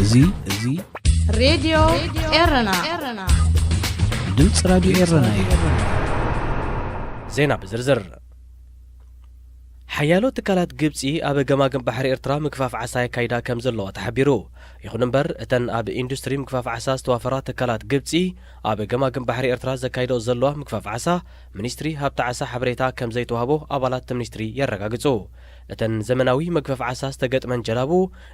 እዚ፣ እዚ ሬድዮ ኤረና፣ ድምፂ ራዲዮ ኤረና እዩ። ዜና ብዝርዝር። ሓያሎ ትካላት ግብጺ ኣብ ገማግም ባሕሪ ኤርትራ ምግፋፍ ዓሳ የካይዳ ከም ዘለዋ ተሓቢሩ። ይኹን እምበር፣ እተን ኣብ ኢንዱስትሪ ምግፋፍ ዓሳ ዝተዋፈራ ትካላት ግብጺ ኣብ ገማግም ባሕሪ ኤርትራ ዘካይደኦ ዘለዋ ምግፋፍ ዓሳ፣ ሚኒስትሪ ሃብቲ ዓሳ ሓበሬታ ከም ዘይተዋህቦ ኣባላት እቲ ሚኒስትሪ የረጋግጹ። እተን ዘመናዊ መግፈፍ ዓሳ ዝተገጥመን ጀላቡ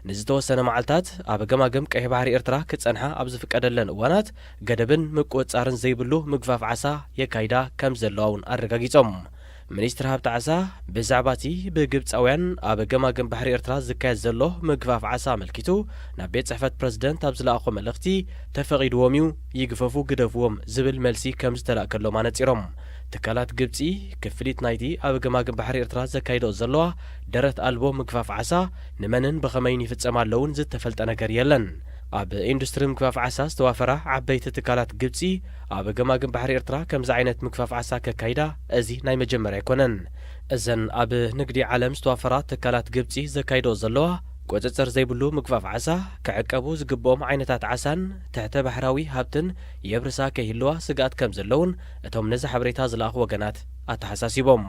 ንዝተወሰነ መዓልታት ኣብ ገማግም ቀይሕ ባሕሪ ኤርትራ ክጸንሓ ኣብ ዝፍቀደለን እዋናት፣ ገደብን ምቁጽጻርን ዘይብሉ ምግፋፍ ዓሳ የካይዳ ከም ዘለዋ እውን ኣረጋጊጾም። ሚኒስትሪ ሃብቲ ዓሳ ብዛዕባ እቲ ብግብጻውያን ኣብ ገማግም ባሕሪ ኤርትራ ዝካየድ ዘሎ ምግፋፍ ዓሳ ኣመልኪቱ፣ ናብ ቤት ጽሕፈት ፕረዚደንት ኣብ ዝለኣኾ መልእኽቲ፣ "ተፈቒድዎም እዩ፣ ይግፈፉ፣ ግደፍዎም" ዝብል መልሲ ከም ዝተላእከሎም ኣነጺሮም። ትካላት ግብጺ፣ ክፍሊት ናይቲ ኣብ ገማግም ባሕሪ ኤርትራ ዘካይደኦ ዘለዋ ደረት ኣልቦ ምግፋፍ ዓሳ ንመንን ብኸመይን ይፍጸም ኣለውን ዝተፈልጠ ነገር የለን። ኣብ ኢንዱስትሪ ምግፋፍ ዓሳ ዝተዋፈራ ዓበይቲ ትካላት ግብጺ፣ ኣብ ገማግም ባሕሪ ኤርትራ ከምዚ ዓይነት ምግፋፍ ዓሳ ከካይዳ እዚ ናይ መጀመርያ ኣይኮነን። እዘን ኣብ ንግዲ ዓለም ዝተዋፈራ ትካላት ግብጺ ዘካይዶ ዘለዋ ቁጽጽር ዘይብሉ ምግፋፍ ዓሳ፣ ክዕቀቡ ዝግብኦም ዓይነታት ዓሳን ትሕተ ባሕራዊ ሃብትን የብርሳ ከይህልዋ ስግኣት ከም ዘለውን እቶም ነዚ ሓበሬታ ዝለኣኹ ወገናት ኣተሓሳሲቦም።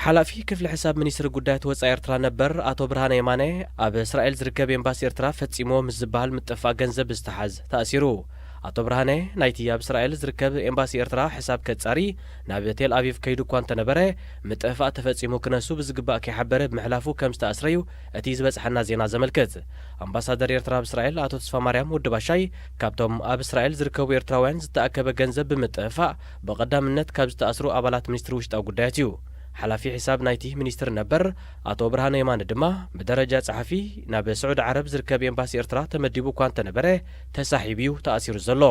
ሓላፊ ክፍሊ ሕሳብ ሚኒስትሪ ጉዳያት ወጻኢ ኤርትራ ነበር ኣቶ ብርሃነ የማነ፣ ኣብ እስራኤል ዝርከብ ኤምባሲ ኤርትራ ፈጺሞ ምስ ዝበሃል ምጥፋእ ገንዘብ ዝተሓዝ ተኣሲሩ። ኣቶ ብርሃነ፣ ናይቲ ኣብ እስራኤል ዝርከብ ኤምባሲ ኤርትራ ሕሳብ ከጻሪ ናብ ቴል ኣቪቭ ከይዱ እኳ እንተነበረ፣ ምጥፍፋእ ተፈጺሙ ክነሱ ብዝግባእ ከይሓበረ ብምሕላፉ ከም ዝተኣስረ'ዩ እቲ ዝበጽሓና ዜና ዘመልክት። ኣምባሳደር ኤርትራ ኣብ እስራኤል ኣቶ ተስፋማርያም ወዲ ባሻይ፣ ካብቶም ኣብ እስራኤል ዝርከቡ ኤርትራውያን ዝተኣከበ ገንዘብ ብምጥፍፋእ ብቐዳምነት ካብ ዝተኣስሩ ኣባላት ሚኒስትሪ ውሽጣዊ ጉዳያት እዩ። ሓላፊ ሒሳብ ናይቲ ሚኒስትሪ ነበር ኣቶ ብርሃነ የማነ ድማ፣ ብደረጃ ጸሓፊ ናብ ስዑዲ ዓረብ ዝርከብ ኤምባሲ ኤርትራ ተመዲቡ እኳ እንተነበረ፣ ተሳሒቡ እዩ ተኣሲሩ ዘሎ።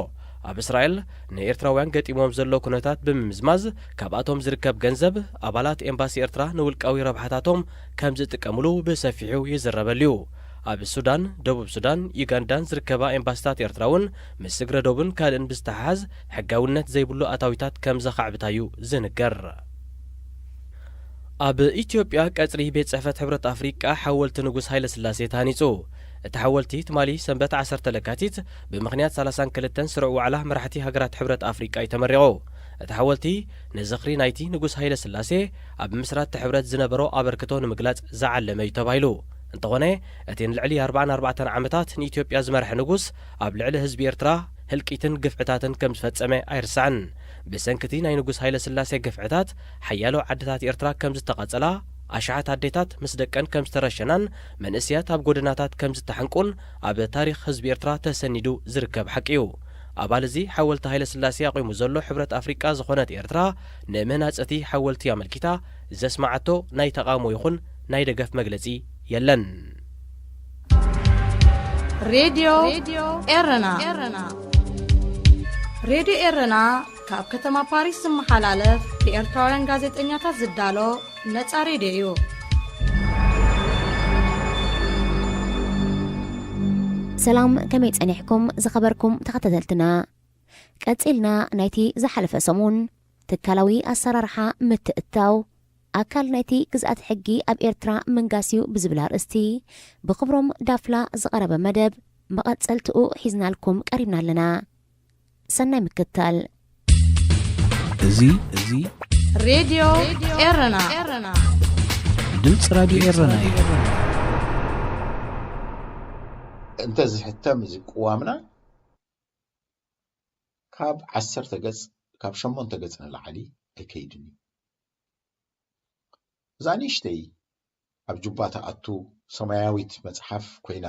ኣብ እስራኤል ንኤርትራውያን ገጢሞም ዘሎ ኩነታት ብምምዝማዝ፣ ካብኣቶም ዝርከብ ገንዘብ ኣባላት ኤምባሲ ኤርትራ ንውልቃዊ ረብሓታቶም ከም ዝጥቀምሉ ብሰፊሑ ይዝረበሉ እዩ። ኣብ ሱዳን፣ ደቡብ ሱዳን፣ ዩጋንዳን ዝርከባ ኤምባሲታት ኤርትራ እውን ምስ ስግረ ዶብን ካልእን ብዝተሓሓዝ ሕጋውነት ዘይብሉ ኣታዊታት ከም ዘኻዕብታ እዩ ዝንገር። ኣብ ኢትዮጵያ ቀጽሪ ቤት ጽሕፈት ሕብረት ኣፍሪቃ ሓወልቲ ንጉስ ሃይለ ስላሴ ተሃኒጹ። እቲ ሓወልቲ ትማሊ ሰንበት ዓሰርተ ለካቲት ብምኽንያት ሰላሳን ክልተን ስሩዕ ዋዕላ መራሕቲ ሃገራት ሕብረት ኣፍሪቃ እዩ ተመሪቑ። እቲ ሓወልቲ ንዝኽሪ ናይቲ ንጉስ ሃይለ ስላሴ ኣብ ምስራት እቲ ሕብረት ዝነበሮ ኣበርክቶ ንምግላጽ ዝዓለመ እዩ ተባሂሉ። እንተኾነ፣ እቲ ንልዕሊ ኣርባዓን ኣርባዕተን ዓመታት ንኢትዮጵያ ዝመርሐ ንጉስ ኣብ ልዕሊ ህዝቢ ኤርትራ ህልቂትን ግፍዕታትን ከም ዝፈጸመ ኣይርሳዕን። ብሰንኪ እቲ ናይ ንጉስ ሃይለ ስላሴ ግፍዕታት፣ ሓያሎ ዓድታት ኤርትራ ከም ዝተቓጸላ፣ ኣሽሓት ኣዴታት ምስ ደቀን ከም ዝተረሸናን መንእሰያት ኣብ ጎደናታት ከም ዝተሓንቁን ኣብ ታሪኽ ህዝቢ ኤርትራ ተሰኒዱ ዝርከብ ሓቂ እዩ። ኣባል እዚ ሓወልቲ ሃይለ ስላሴ ኣቑሙ ዘሎ ሕብረት ኣፍሪቃ ዝኾነት ኤርትራ፣ ንምህናጽ እቲ ሓወልቲ ኣመልኪታ ዘስማዓቶ ናይ ተቓውሞ ይኹን ናይ ደገፍ መግለጺ የለን። ሬድዮ ኤረና። ሬድዮ ኤረና ካብ ከተማ ፓሪስ ዝመሓላለፍ ብኤርትራውያን ጋዜጠኛታት ዝዳሎ ነጻ ሬድዮ እዩ። ሰላም፣ ከመይ ጸኒሕኩም ዝኸበርኩም ተኸታተልትና? ቀጺልና ናይቲ ዝሓለፈ ሰሙን ትካላዊ ኣሰራርሓ ምትእትታው ኣካል ናይቲ ግዝኣት ሕጊ ኣብ ኤርትራ ምንጋስ እዩ ብዝብል ኣርእስቲ ብክብሮም ዳፍላ ዝቐረበ መደብ መቐጸልትኡ ሒዝናልኩም ቀሪብና ኣለና። ሰናይ ምክትታል። እዚ፣ እዚ ሬድዮ ኤረና። ድምፂ ራዲዮ ኤረና እዩ። እንተ ዝሕተም እዚ ቅዋምና ካብ ዓሰርተ ገጽ፣ ካብ ሸሞንተ ገጽ ንላዕሊ ኣይከይድን እዩ። እዛ ንእሽተይ ኣብ ጁባ ትኣቱ ሰማያዊት መጽሓፍ ኮይና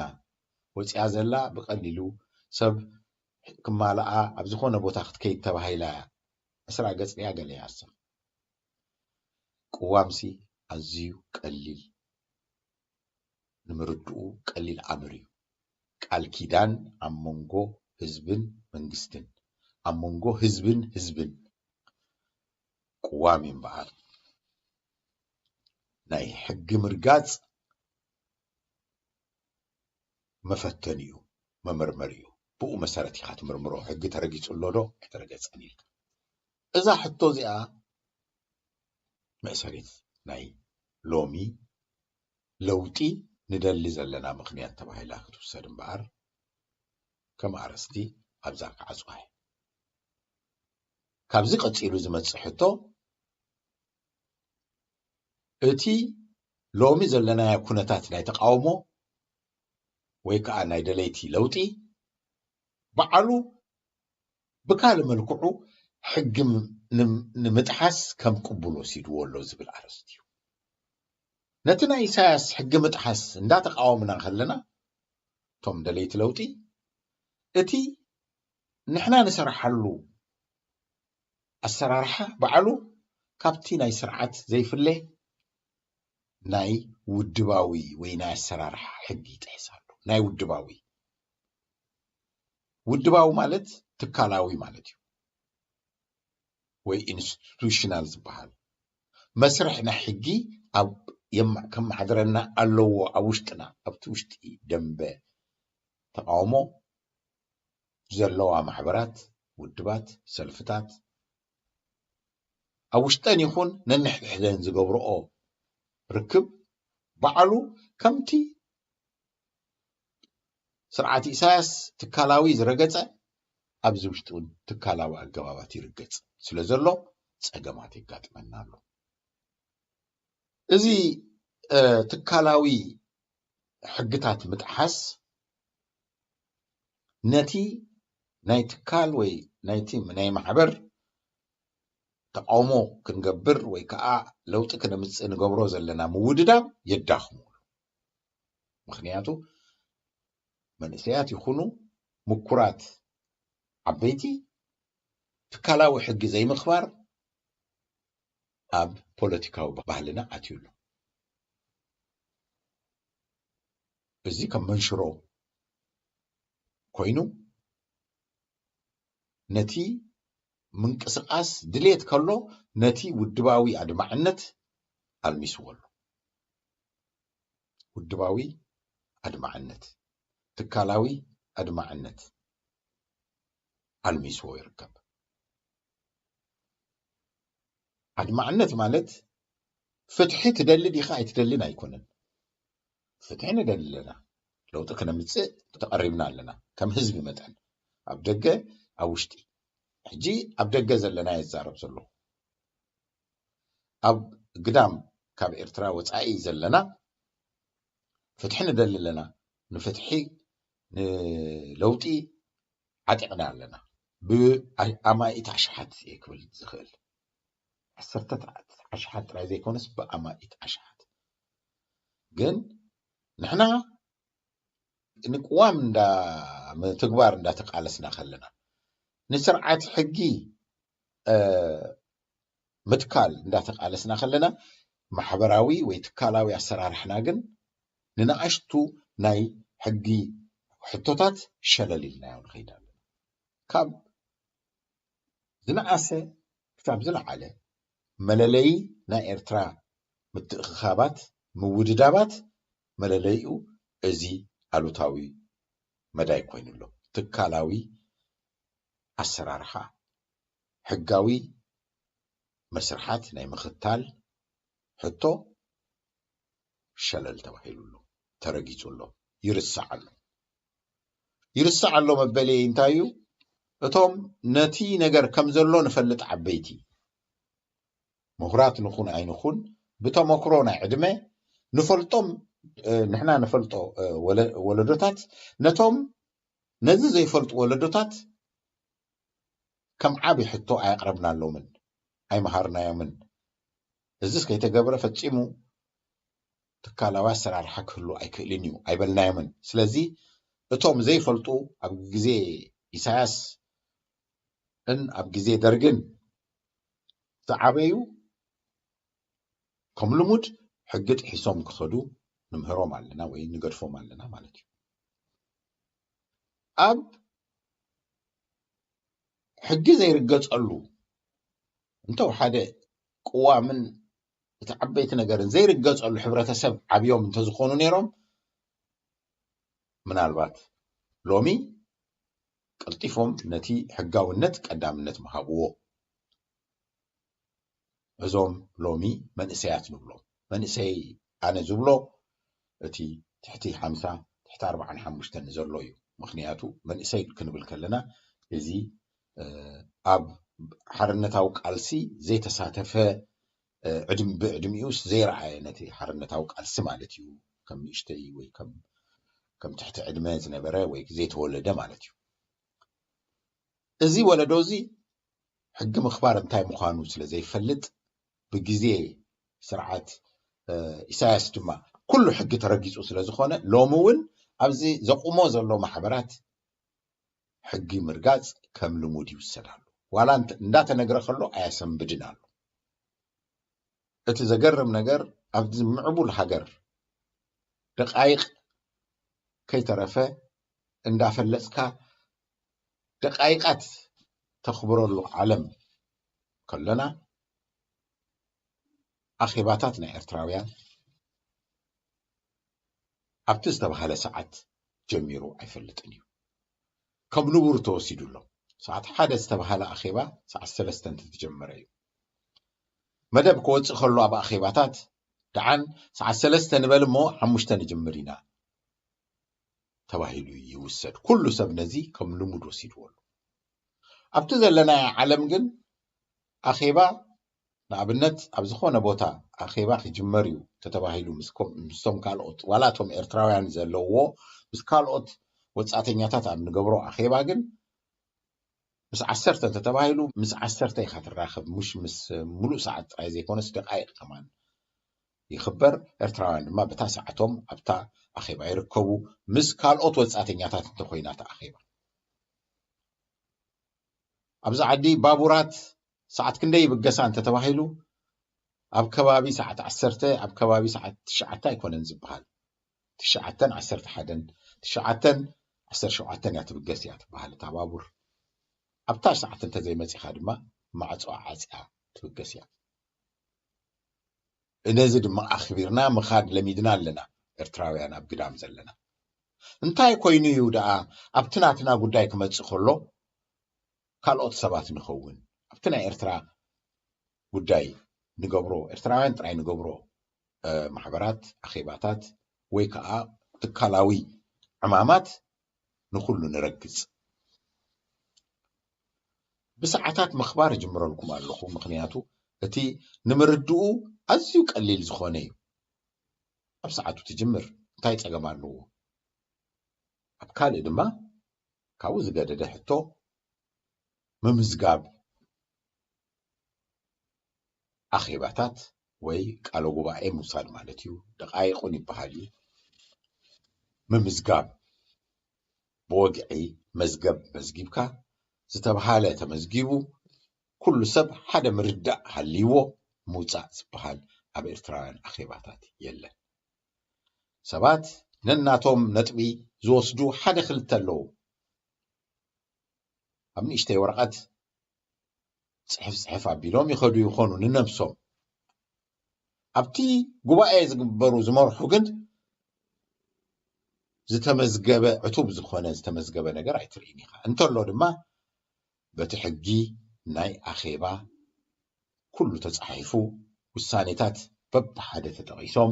ወጺኣ ዘላ፣ ብቐሊሉ ሰብ ክማልኣ ኣብ ዝኾነ ቦታ ክትከይድ ተባሂላ እያ። ዕስራ ገጽ ድያ ገለ እያ እሳ። ቅዋምሲ ኣዝዩ ቀሊል፣ ንምርድኡ ቀሊል ኣምር እዩ። ቃል ኪዳን ኣብ መንጎ ህዝብን መንግስትን፣ ኣብ መንጎ ህዝብን ህዝብን። ቅዋም እዩ እምበኣር፣ ናይ ሕጊ ምርጋጽ መፈተኒ እዩ፣ መመርመሪ እዩ። ብኡ መሰረት ኢኻ ትምርምሮ፣ ሕጊ ተረጊጹ ኣሎ ዶ ኣይተረገጸን ኢልካ። እዛ ሕቶ እዚኣ መእሰሪት ናይ ሎሚ ለውጢ ንደሊ ዘለና ምኽንያት ተባሂላ ክትውሰድ እምበኣር፣ ከም ኣርእስቲ ኣብዛ ክዓጽዋ እየ። ካብዚ ቀጺሉ ዝመጽእ ሕቶ፣ እቲ ሎሚ ዘለናዮ ኩነታት ናይ ተቃውሞ ወይ ከኣ ናይ ደለይቲ ለውጢ ባዕሉ ብካልእ መልክዑ ሕጊ ም-፣ ንም-፣ ንምጥሓስ ከም ቅቡል ወሲድዎ ኣሎ ዝብል ኣርእስቲ እዩ። ነቲ ናይ ኢሳያስ ሕጊ ምጥሓስ እንዳተቃወምና ከለና፣ እቶም ደለይቲ ለውጢ፣ እቲ ንሕና ንሰርሓሉ ኣሰራርሓ ባዕሉ ካብቲ ናይ ስርዓት ዘይፍለ ናይ ውድባዊ ወይ ናይ ኣሰራርሓ ሕጊ ይጥሕስ ኣሎ። ናይ ውድባዊ፣ ውድባዊ ማለት ትካላዊ ማለት እዩ፣ ወይ ኢንስቲቱሽናል ዝበሃል መስርሕ ናይ ሕጊ ኣብ የማ-፣ ከመሓድረና ኣለዎ። ኣብ ውሽጥና፣ ኣብቲ ውሽጢ ደንበ ተቃውሞ ዘለዋ ማሕበራት፣ ውድባት፣ ሰልፍታት፣ ኣብ ውሽጠን ይኹን ነንሕድሕደን ዝገብርኦ ርክብ ባዕሉ ከምቲ ስርዓት ኢሳያስ ትካላዊ ዝረገጸ፣ ኣብዚ ውሽጢ እውን ትካላዊ ኣገባባት ይርገጽ ስለ ዘሎ ጸገማት የጋጥመና ኣሎ። እዚ፣ እ፣ ትካላዊ ሕግታት ምጥሓስ ነቲ ናይ ትካል ወይ ናይቲ ናይ ማሕበር ተቃውሞ ክንገብር ወይ ከኣ ለውጢ ክነምጽእ ንገብሮ ዘለና ምውድዳብ የዳኽሞ። ምኽንያቱ መንእሰያት ይኹኑ ምኩራት ዓበይቲ ትካላዊ ሕጊ ዘይምኽባር ኣብ ፖለቲካዊ ባህልና ኣትዩ ኣሎ። እዚ ከም መንሽሮ ኮይኑ ነቲ ምንቅስቃስ ድሌት ከሎ ነቲ ውድባዊ ኣድማዕነት ኣልሚስዎ ኣሎ። ውድባዊ ኣድማዕነት፣ ትካላዊ ኣድማዕነት ኣልሚስዎ ይርከብ። ኣድማዕነት ማለት ፍትሒ ትደሊ ዲኻ ኣይትደልን ኣይኮነን። ፍትሒ ንደሊ ኣለና፣ ለውጢ ክነምጽእ ተቐሪብና ኣለና። ከም ህዝቢ መጠን ኣብ ደገ ኣብ ውሽጢ፣ ሕጂ ኣብ ደገ ዘለና እየ ዝዛረብ ዘለኹ። ኣብ ግዳም ካብ ኤርትራ ወጻኢ ዘለና ፍትሒ ንደሊ ኣለና። ንፍትሒ ንለውጢ ዓጢቕና ኣለና። ብኣማኢት ኣሽሓት እየ ክብል ዝኽእል። ዓሰርተታት ኣሽሓት ጥራይ ዘይኮነስ ብኣማኢት ኣሽሓት። ግን ንሕና ንቅዋም እንዳ ምትግባር እንዳተቃለስና ከለና፣ ንስርዓት ሕጊ፣ እ፣ ምትካል እንዳተቃለስና ከለና፣ ማሕበራዊ ወይ ትካላዊ ኣሰራርሕና ግን ንንኣሽቱ ናይ ሕጊ ሕቶታት ሸለል ኢልናዮ ንኸይድ ኣለና። ካብ ዝነኣሰ ክሳብ ዝለዓለ መለለዪ ናይ ኤርትራ ምትእኽኻባት፣ ምውድዳባት መለለይኡ እዚ ኣሉታዊ መዳይ ኮይኑ ኣሎ። ትካላዊ ኣሰራርሓ፣ ሕጋዊ መስርሓት ናይ ምኽታል ሕቶ ሸለል ተባሂሉ ኣሎ፣ ተረጊጹ ኣሎ፣ ይርሳዕ ኣሎ። ይርሳዕ ኣሎ መበለይ እንታይ እዩ? እቶም ነቲ ነገር ከም ዘሎ ንፈልጥ ዓበይቲ፣ ምሁራት ንኹን ኣይንኹን፣ ብተመክሮ ናይ ዕድመ ንፈልጦም፣ እ፣ ንሕና ንፈልጦ፣ እ፣ ወለ-፣ ወለዶታት ነቶም ነዚ ዘይፈልጡ ወለዶታት ከም ዓቢ ሕቶ ኣየቕረብናሎምን ኣይመሃርናዮምን። እዚስ ከይተገብረ ፈጺሙ ትካላዊ ኣሰራርሓ ክህሉ ኣይክእልን እዩ ኣይበልናዮምን። ስለዚ እቶም ዘይፈልጡ ኣብ ግዜ ኢሳያስ ን ኣብ ግዜ ደርግን ዝዓበዩ ከም ልሙድ ሕጊ ጥሒሶም ክኸዱ ንምህሮም ኣለና ወይ ንገድፎም ኣለና ማለት እዩ። ኣብ ሕጊ ዘይርገጸሉ እንተው ሓደ ቅዋምን እቲ ዓበይቲ ነገርን ዘይርገጸሉ ሕብረተሰብ ዓብዮም እንተዝኾኑ ነይሮም፣ ምናልባት ሎሚ ቀልጢፎም ነቲ ሕጋውነት ቀዳምነት ምሃብዎ። እዞም ሎሚ መንእሰያት ንብሎም፣ መንእሰይ ኣነ ዝብሎ እቲ ትሕቲ ሓምሳ፣ ትሕቲ ኣርባዓን ሓሙሽተን ዘሎ እዩ። ምኽንያቱ መንእሰይ ክንብል ከለና፣ እዚ ኣብ ሓርነታዊ ቃልሲ ዘይተሳተፈ፣ ብዕድሚኡስ ዘይረኣየ ነቲ ሓርነታዊ ቃልሲ ማለት እዩ። ከም ንእሽተይ ወይ ከም ትሕቲ ዕድመ ዝነበረ ወይ ዘይተወለደ ማለት እዩ። እዚ ወለዶ እዚ ሕጊ ምኽባር እንታይ ምዃኑ ስለ ዘይፈልጥ፣ ብግዜ ስርዓት ኢሳያስ ድማ ኩሉ ሕጊ ተረጊጹ ስለ ዝኾነ፣ ሎሚ እውን ኣብዚ ዘቑሞ ዘሎ ማሕበራት ሕጊ ምርጋጽ ከም ልሙድ ይውሰድ ኣሎ። ዋላ እንዳተነግረ ከሎ ኣየሰንብድን ኣሎ። እቲ ዘገርም ነገር፣ ኣብዚ ምዕቡል ሃገር ደቃይቕ ከይተረፈ እንዳፈለጽካ፣ ደቃይቃት ተኽብረሉ ዓለም ከለና፣ ኣኼባታት ናይ ኤርትራውያን ኣብቲ ዝተባህለ ሰዓት ጀሚሩ ኣይፈልጥን እዩ። ከም ንቡር ተወሲዱ ኣሎ። ሰዓት ሓደ ዝተባህለ ኣኼባ ሰዓት ሰለስተ እንተተጀመረ እዩ። መደብ ክወጽእ ከሎ ኣብ ኣኼባታት፣ ደሓን ሰዓት ሰለስተ ንበል እሞ ሓሙሽተ ንጅምር ኢና ተባሂሉ ይውሰድ። ኩሉ ሰብ ነዚ ከም ልሙድ ወሲድዎ ኣሎ። ኣብቲ ዘለናዮ ዓለም ግን ኣኼባ፣ ንኣብነት ኣብ ዝኾነ ቦታ ኣኼባ ክጅመር እዩ ተተባሂሉ ምስቶም ካልኦት፣ ዋላ እቶም ኤርትራውያን ዘለውዎ፣ ምስ ካልኦት ወጻእተኛታት ኣብ ንገብሮ ኣኼባ ግን ምስ ዓሰርተ እንተተባሂሉ፣ ምስ ዓሰርተ ኢኻ ትራኸብ፣ ምሽ ምስ ሙሉእ ሰዓት ጥራይ ዘይኮነስ ደቃይቕ ከማን ይኽበር። ኤርትራውያን ድማ በታ ሰዓቶም ኣብታ ኣኼባ ይርከቡ፣ ምስ ካልኦት ወጻእተኛታት እንተኾይና እታ ኣኼባ። ኣብዚ ዓዲ ባቡራት ሰዓት ክንደይ ይብገሳ እንተተባሂሉ፣ ኣብ ከባቢ ሰዓት ዓሰርተ፣ ኣብ ከባቢ ሰዓት ትሽዓተ ኣይኮነን ዝበሃል። ትሽዓተን ዓሰርተ ሓደን፣ ትሽዓተን ዓሰርተ ሸውዓተን እያ ትብገስ እያ ትበሃል እታ ባቡር። ኣብታ ሰዓት እንተዘይመጺኻ ድማ ማዕጾ ዓጽያ ትብገስ እያ። ነዚ ድማ ኣኽቢርና ምኻድ ለሚድና ኣለና፣ ኤርትራውያን ኣብ ግዳም ዘለና። እንታይ ኮይኑ እዩ ደኣ ኣብቲ ናትና ጉዳይ ክመጽእ ከሎ ካልኦት ሰባት ንኸውን? ኣብቲ ናይ ኤርትራ ጉዳይ ንገብሮ፣ ኤርትራውያን ጥራይ ንገብሮ፣ እ፣ ማሕበራት፣ ኣኼባታት ወይ ከዓ ትካላዊ ዕማማት ንኹሉ ንረግጽ። ብሰዓታት ምኽባር እጅምረልኩም ኣለኹ፣ ምኽንያቱ እቲ ንምርድኡ ኣዝዩ ቀሊል ዝኾነ እዩ። ኣብ ሰዓቱ ትጅምር፣ እንታይ ጸገም ኣለዎ? ኣብ ካልእ ድማ ካብኡ ዝገደደ ሕቶ፣ ምምዝጋብ ኣኼባታት ወይ ቃለ ጉባኤ ምውሳድ ማለት እዩ። ደቃይቑን ይበሃል እዩ። ምምዝጋብ፣ ብወግዒ መዝገብ መዝጊብካ፣ ዝተብሃለ ተመዝጊቡ፣ ኩሉ ሰብ ሓደ ምርዳእ ሃልይዎ ምውጻእ ዝበሃል ኣብ ኤርትራውያን ኣኼባታት የለን። ሰባት ነናቶም ነጥቢ ዝወስዱ ሓደ ክልተ ኣለዉ። ኣብ ንእሽተይ ወረቐት ጽሕፍ ጽሕፍ ኣቢሎም ይኸዱ ይኾኑ ንነብሶም። ኣብቲ ጉባኤ ዝግበሩ ዝመርሑ ግን ዝተመዝገበ፣ ዕቱብ ዝኾነ ዝተመዝገበ ነገር ኣይትርእይን ኢኻ። እንተሎ ድማ በቲ ሕጊ ናይ ኣኼባ ኩሉ ተጻሒፉ፣ ውሳኔታት በብሓደ ተጠቒሶም፣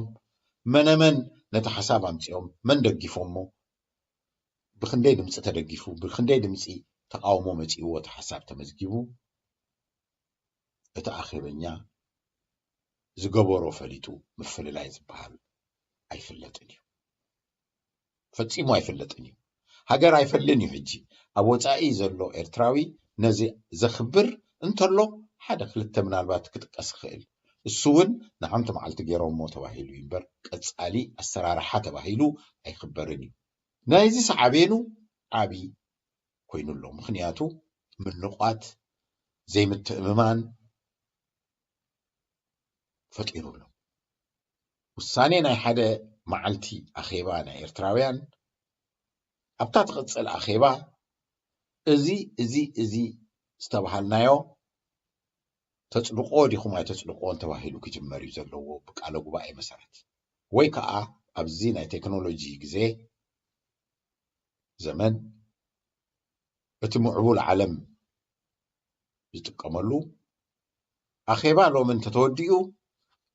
መነመን ነቲ ሓሳብ ኣምጺኦም፣ መን ደጊፎሞ፣ ብኽንደይ ድምጺ ተደጊፉ፣ ብኽንደይ ድምጺ ተቃውሞ መጺእዎ እቲ ሓሳብ ተመዝጊቡ፣ እቲ ኣኼበኛ ዝገበሮ ፈሊጡ ምፍልላይ ዝበሃል ኣይፍለጥን እዩ። ፈጺሙ ኣይፍለጥን እዩ። ሃገር ኣይፈልን እዩ። ሕጂ ኣብ ወጻኢ ዘሎ ኤርትራዊ ነዚ ዘኽብር እንተሎ ሓደ ክልተ ምናልባት ክጥቀስ ይኽእል። እሱ እውን ንሓንቲ መዓልቲ ገይሮሞ ተባሂሉ እዩ እምበር ቀጻሊ ኣሰራርሓ ተባሂሉ ኣይኽበርን እዩ። ናይዚ ሳዕቤኑ ዓቢ ኮይኑ ኣሎ። ምኽንያቱ ምንቋት፣ ዘይምትእምማን ፈጢሩ ኣሎ። ውሳኔ ናይ ሓደ መዓልቲ ኣኼባ ናይ ኤርትራውያን ኣብታ ትቕጽል ኣኼባ እዚ፣ እዚ፣ እዚ ዝተባሃልናዮ ተጽድቆ ዲኹም ኣይተጽድቆን ተባሂሉ ክጅመር እዩ ዘለዎ ብቃለ ጉባኤ መሰረት። ወይ ከኣ ኣብዚ ናይ ቴክኖሎጂ ግዜ ዘመን እቲ ምዕቡል ዓለም ዝጥቀመሉ ኣኼባ ሎሚ እንተተወዲኡ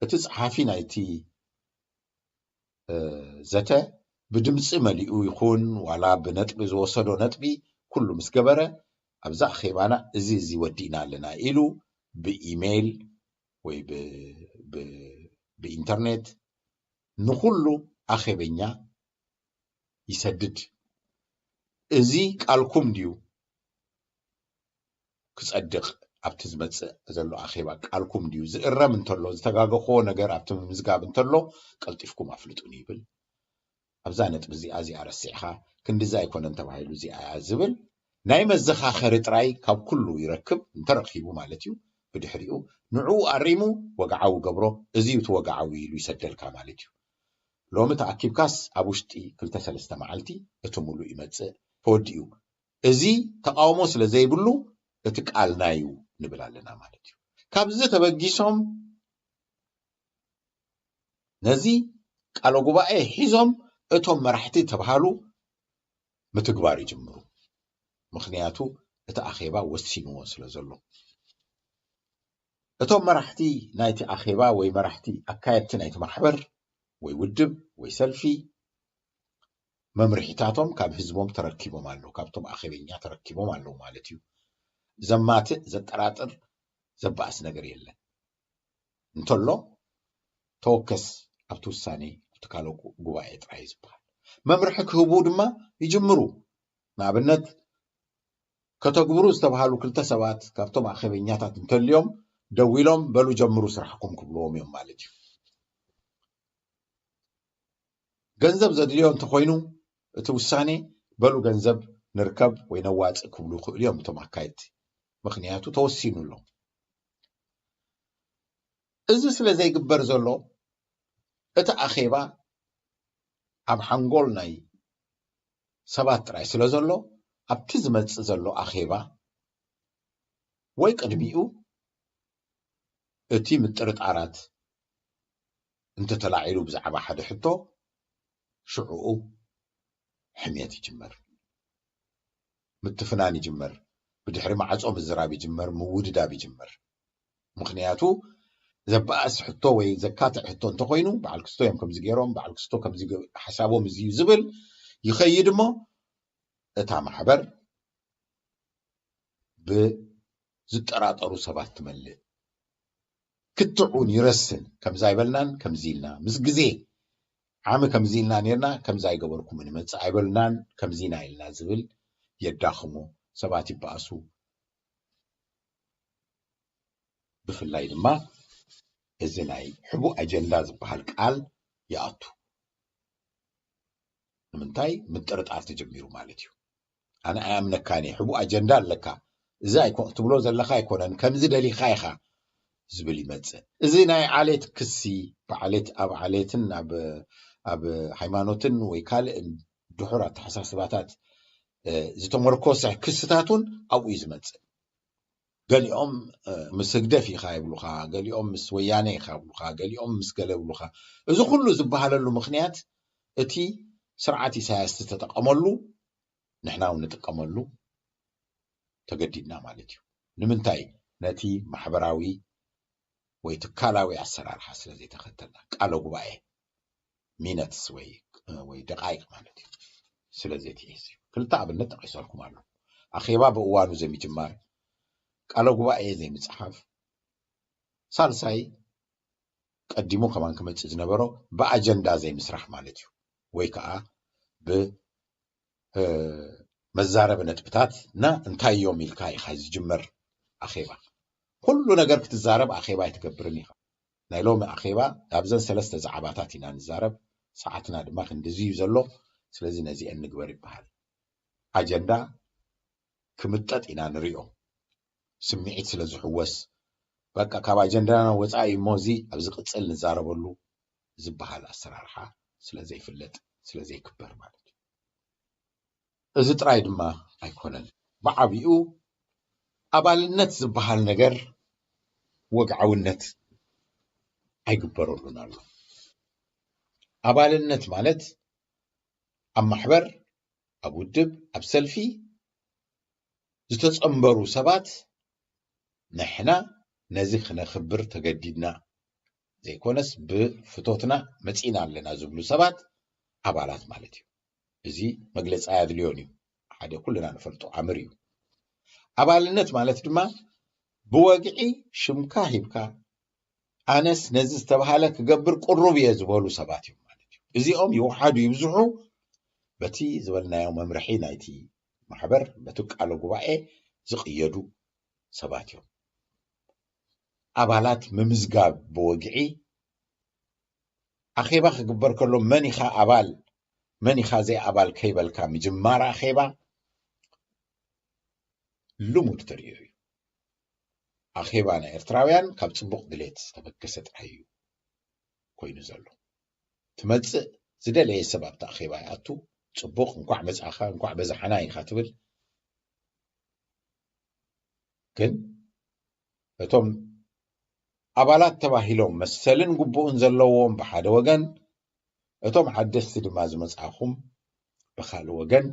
እቲ ጸሓፊ ናይቲ፣ እ፣ ዘተ ብድምፂ መሊኡ ይኹን ዋላ ብነጥቢ ዝወሰዶ ነጥቢ ኩሉ ምስ ገበረ፣ ኣብዛ ኣኼባና እዚ እዚ ወዲእና ኣለና ኢሉ ብኢሜይል ወይ ብ- ብ- ብኢንተርኔት ንኹሉ ኣኼበኛ ይሰድድ። እዚ ቃልኩም ድዩ ክጸድቕ ኣብቲ ዝመጽእ ዘሎ ኣኼባ? ቃልኩም ድዩ ዝእረም እንተሎ፣ ዝተጋገኽዎ ነገር ኣብቲ ምምዝጋብ እንተሎ ቀልጢፍኩም ኣፍልጡኒ ይብል። ኣብዛ ነጥቢ እዚኣ እዚኣ ረሲዕኻ ክንድዚ ኣይኮነን ተባሂሉ እዚኣ እያ ዝብል ናይ መዘኻኸሪ ጥራይ ካብ ኩሉ ይረክብ እንተረኺቡ ማለት እዩ። ብድሕሪኡ ንዕኡ ኣሪሙ ወግዓዊ ገብሮ፣ እዚ እዩ እቲ ወግዓዊ ኢሉ ይሰደልካ ማለት እዩ። ሎሚ ተኣኪብካስ ኣብ ውሽጢ ክልተ ሰለስተ መዓልቲ እቲ ሙሉእ ይመጽእ ተወዲኡ። እዚ ተቃውሞ ስለ ዘይብሉ እቲ ቃልና እዩ ንብል ኣለና ማለት እዩ። ካብዚ ተበጊሶም ነዚ ቃለ ጉባኤ ሒዞም እቶም መራሕቲ ተባሃሉ ምትግባር ይጅምሩ። ምኽንያቱ እቲ ኣኼባ ወሲንዎ ስለ ዘሎ። እቶም መራሕቲ ናይቲ ኣኼባ ወይ መራሕቲ ኣካየድቲ ናይቲ ማሕበር ወይ ውድብ ወይ ሰልፊ መምርሒታቶም ካብ ህዝቦም ተረኪቦም ኣለዉ፣ ካብቶም ኣኼበኛ ተረኪቦም ኣለዉ ማለት እዩ። ዘማትእ፣ ዘጠራጥር፣ ዘባእስ ነገር የለን። እንተሎ ተወከስ ኣብቲ ውሳኔ፣ ኣብቲ ካለ ጉባኤ ጥራይ ዝበሃል መምርሒ ክህቡ ድማ ይጅምሩ። ንኣብነት ከተግብሩ ዝተባሃሉ ክልተ ሰባት ካብቶም ኣኼበኛታት እንተልዮም ደዊሎም በሉ ጀምሩ ስራሕኩም ክብልዎም እዮም ማለት እዩ። ገንዘብ ዘድልዮ እንተኾይኑ እቲ ውሳኔ በሉ ገንዘብ ንርከብ ወይ ነዋጽእ ክብሉ ይኽእሉ እዮም እቶም ኣካየድቲ። ምኽንያቱ ተወሲኑ ኣሎ። እዚ ስለ ዘይግበር ዘሎ እቲ ኣኼባ ኣብ ሓንጎል ናይ ሰባት ጥራይ ስለ ዘሎ ኣብቲ ዝመጽእ ዘሎ ኣኼባ ወይ ቅድሚኡ እቲ ምጥርጣራት እንተተላዒሉ ብዛዕባ ሓደ ሕቶ ሽዕኡ ሕምየት ይጅመር፣ ምትፍናን ይጅመር፣ ብድሕሪ ማዕጾ ምዝራብ ይጅመር፣ ምውድዳብ ይጅመር። ምኽንያቱ ዘበኣስ ሕቶ ወይ ዘካትዕ ሕቶ እንተኾይኑ በዓል ክስቶ እዮም ከምዚ ገይሮም፣ በዓል ክስቶ ከምዚ ገ- ሓሳቦም እዚ እዩ ዝብል ይኸይድ እሞ እታ ማሕበር ብዝጠራጠሩ ሰባት ትመልእ። ክትዑን ይረስን። ከምዚ ኣይበልናን ከምዚ ኢልና ምስ ግዜ ዓሚ ከምዚ ኢልና ነርና ከምዚ ኣይገበርኩም ንመጽእ ኣይበልናን ከምዚ ኢና ኢልና ዝብል የዳኽሞ። ሰባት ይበኣሱ። ብፍላይ ድማ እዚ ናይ ሕቡእ ኣጀንዳ ዝበሃል ቃል ይኣቱ። ንምንታይ ምጥርጣር ተጀሚሩ ማለት እዩ። ኣነ ኣይኣምነካን እየ፣ ሕቡእ ኣጀንዳ ኣለካ፣ እዚ ኣይኮ- ትብሎ ዘለኻ ኣይኮነን፣ ከምዚ ደሊኻ ኢኻ ዝብል ይመጽእ። እዚ ናይ ዓሌት ክሲ ብዓሌት ኣብ ዓሌትን ኣብ ኣብ ሃይማኖትን ወይ ካልእን ድሑር ኣተሓሳስባታት ዝተመርኮሰ ክስታት እውን ኣብኡ እዩ ዝመፅእ። ገሊኦም ምስ ህግደፍ ኢኻ ይብሉኻ፣ ገሊኦም ምስ ወያነ ኢኻ ይብሉኻ፣ ገሊኦም ምስ ገለ ይብሉኻ። እዚ ኩሉ ዝበሃለሉ ምኽንያት እቲ ስርዓት ኢሳያስ ዝተጠቀመሉ ንሕና እውን ንጥቀመሉ ተገዲድና ማለት እዩ። ንምንታይ? ነቲ ማሕበራዊ ወይ ትካላዊ ኣሰራርሓ ስለ ዘይተኸተልና፣ ቃለ ጉባኤ ሚነትስ ወይ ወይ ደቃይቅ ማለት እዩ ስለ ዘይትሒዝ እዩ። ክልተ ኣብነት ጠቂሰልኩም ኣሎ። ኣኼባ ብእዋኑ ዘይምጅማር፣ ቃለ ጉባኤ ዘይምፅሓፍ፣ ሳልሳይ ቀዲሙ ከማን ክመፅእ ዝነበሮ ብኣጀንዳ ዘይምስራሕ ማለት እዩ። ወይ ከዓ ብ መዛረቢ ነጥብታት እና እንታይ እዮም ኢልካ ኢኻ ዝጅመር ኣኼባ። ኩሉ ነገር ክትዛረብ ኣኼባ ኣይትገብርን ኢኻ። ናይ ሎሚ ኣኼባ ኣብዘን ሰለስተ ዛዕባታት ኢና ንዛረብ። ሰዓትና ድማ ክንድዚ እዩ ዘሎ። ስለዚ ነዚአን ንግበር ይበሃል። ኣጀንዳ ክምጠጥ ኢና ንሪኦ። ስምዒት ስለ ዝሕወስ በቃ ካብ ኣጀንዳና ወፃኢ እሞ እዚ ኣብ ዝቕፅል ንዛረበሉ ዝበሃል ኣሰራርሓ ስለ ዘይፍለጥ ስለ ዘይክበር ማለት እዩ። እዚ ጥራይ ድማ ኣይኮነን። ብዓቢኡ ኣባልነት ዝበሃል ነገር ወግዓውነት ኣይግበረሉን ኣሎ። ኣባልነት ማለት ኣብ ማሕበር፣ ኣብ ውድብ፣ ኣብ ሰልፊ ዝተጸንበሩ ሰባት ንሕና ነዚ ክነኽብር ተገዲድና ዘይኮነስ ብፍቶትና መጺና ኣለና ዝብሉ ሰባት ኣባላት ማለት እዩ። እዚ መግለጺ ኣየድልዮን እዩ። ሓደ ኩልና ንፈልጦ ኣምር እዩ። ኣባልነት ማለት ድማ ብወግዒ ሽምካ ሂብካ፣ ኣነስ ነዚ ዝተባሃለ ክገብር ቅሩብ እየ ዝበሉ ሰባት እዮም ማለት እዩ። እዚኦም ይውሓዱ ይብዝሑ፣ በቲ ዝበልናዮ መምርሒ ናይቲ ማሕበር፣ በቲ ቃለ ጉባኤ ዝቕየዱ ሰባት እዮም። ኣባላት ምምዝጋብ ብወግዒ፣ ኣኼባ ክግበር ከሎ መን ኢኻ ኣባል፣ መን ኢኻ ዘይኣባል ከይበልካ ምጅማር ኣኼባ ልሙድ ተርእዮ እዩ። ኣኼባ ናይ ኤርትራውያን ካብ ጽቡቕ ድሌት ዝተበገሰ ጥራይ እዩ ኮይኑ ዘሎ። ትመጽእ፣ ዝደለየ ሰብ ኣብቲ ኣኼባ ይኣቱ፣ ጽቡቕ፣ እንኳዕ መጻኻ፣ እንኳዕ በዛሓና ኢኻ ትብል። ግን እቶም ኣባላት ተባሂሎም መሰልን ግቡእን ዘለዎም ብሓደ ወገን፣ እቶም ሓደስቲ ድማ ዝመጻኹም ብኻልእ ወገን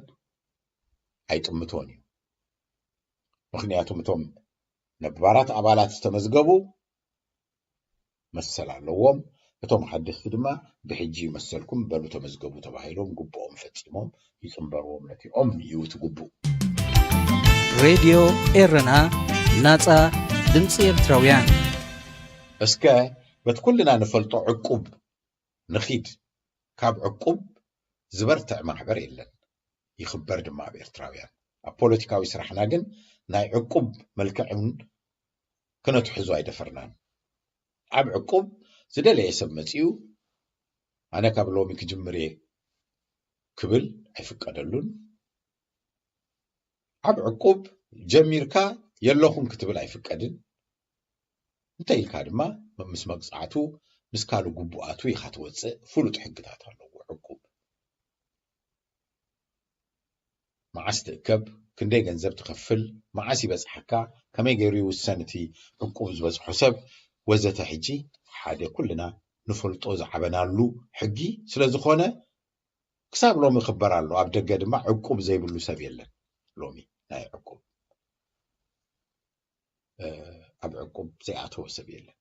ኣይጥምቶን እዩ። ምኽንያቱም እቶም ነባራት ኣባላት ዝተመዝገቡ መሰል ኣለዎም። እቶም ሓደስቲ ድማ ብሕጂ መሰልኩም በሉ ተመዝገቡ ተባሂሎም ግቡኦም ፈጺሞም ይጽንበርዎም። ነቲኦም እዩ እቲ ግቡእ። ሬድዮ ኤረና፣ ናጻ ድምጺ ኤርትራውያን። እስከ በቲ ኩልና ንፈልጦ ዕቁብ ንኺድ። ካብ ዕቁብ ዝበርትዕ ማሕበር የለን፣ ይኽበር ድማ ኣብ ኤርትራውያን። ኣብ ፖለቲካዊ ስራሕና ግን ናይ ዕቁብ መልክዕ እውን ክነትሕዞ ኣይደፈርናን። ኣብ ዕቁብ ዝደለየ ሰብ መጺኡ፣ ኣነ ካብ ሎሚ ክጅምር እየ ክብል ኣይፍቀደሉን። ኣብ ዕቁብ ጀሚርካ የለኹን ክትብል ኣይፍቀድን። እንተ ኢልካ ድማ ምስ መቕጻዕቱ፣ ምስ ካልእ ግቡኣቱ ኢኻ ትወጽእ። ፍሉጥ ሕግታት ኣለዎ ዕቁብ። መዓስ ትእከብ፣ ክንደይ ገንዘብ ትኸፍል፣ መዓስ ይበጽሓካ፣ ከመይ ገይሩ ይውሰን እቲ ዕቁብ ዝበጽሖ ሰብ፣ ወዘተ። ሕጂ ሓደ ኩልና ንፈልጦ ዝዓበናሉ ሕጊ ስለ ዝኾነ፣ ክሳብ ሎሚ ይኽበር ኣሎ። ኣብ ደገ ድማ ዕቁብ ዘይብሉ ሰብ የለን። ሎሚ ናይ ዕቁብ፣ እ፣ ኣብ ዕቁብ ዘይኣተወ ሰብ የለን።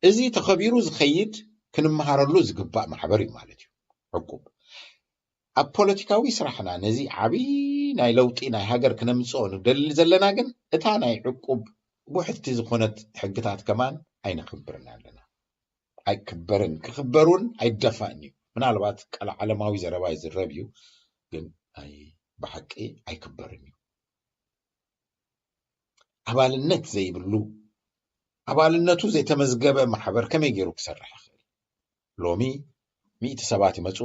እዚ ተኸቢሩ ዝኸይድ፣ ክንመሃረሉ ዝግባእ ማሕበር እዩ ማለት እዩ ዕቁብ። ኣብ ፖለቲካዊ ስራሕና ነዚ ዓቢ ናይ ለውጢ ናይ ሃገር ክነምጽኦ ንደሊ ዘለና ግን፣ እታ ናይ ዕቁብ ውሕድቲ ዝኾነት ሕግታት ከማን ኣይነኽብርን ኣለና። ኣይክበርን፣ ክኽበር እውን ኣይደፋእን እዩ። ምናልባት ቀልዓለማዊ ዘረባ ይዝረብ እዩ፣ ግን ናይ ብሓቂ ኣይክበርን እዩ። ኣባልነት ዘይብሉ፣ ኣባልነቱ ዘይተመዝገበ ማሕበር ከመይ ገይሩ ክሰርሕ ይኽእል? ሎሚ ሚእቲ ሰባት ይመጹ፣